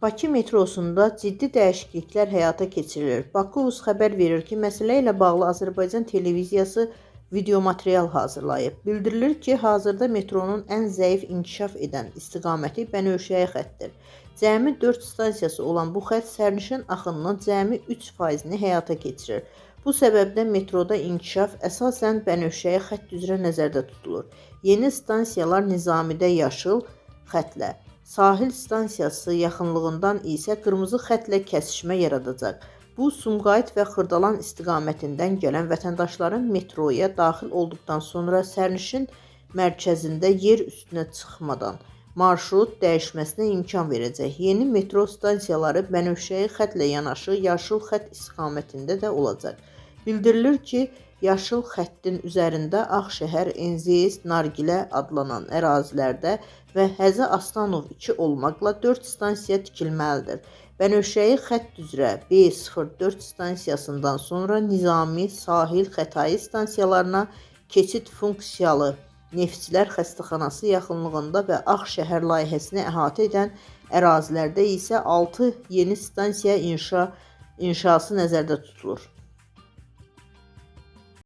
Bakı metrosunda ciddi dəyişikliklər həyata keçirilir. Bakı.uz xəbər verir ki, məsələ ilə bağlı Azərbaycan televiziyası videomaterial hazırlayıb. Bildirilir ki, hazırda metronun ən zəif inkişaf edən istiqaməti Bənövşəyi xəttidir. Cəmi 4 stansiyası olan bu xətt sərnişin axınının cəmi 3%-ni həyata keçirir. Bu səbəbdən metroda inkişaf əsasən Bənövşəyi xətt üzrə nəzərdə tutulur. Yeni stansiyalar Nizamidə yaşıl xətlə, sahil stansiyası yaxınlığından isə qırmızı xətlə kəsişmə yaradacaq. Bu, Sumqayıt və Xırdalan istiqamətindən gələn vətəndaşların metroya daxil olduqdan sonra sərnişin mərkəzində yer üstünə çıxmadan marşrut dəyişməsinə imkan verəcək. Yeni metro stansiyaları Bənövşəyi xətlə yanaşı yaşıl xətt istiqamətində də olacaq. Bildirilir ki, yaşıl xəttin üzərində Ağşəhər, NZS, Nargilə adlanan ərazilərdə və Həzi Aslanov 2 olmaqla 4 stansiya tikilməlidir. Bənövşəyi xətt üzrə B04 stansiyasından sonra Nizami, Sahil, Xətai stansiyalarına keçid funksiyalı Neftçilər xəstəxanası yaxınlığında və Ağşəhər layihəsini əhatə edən ərazilərdə isə 6 yeni stansiya inşası nəzərdə tutulur.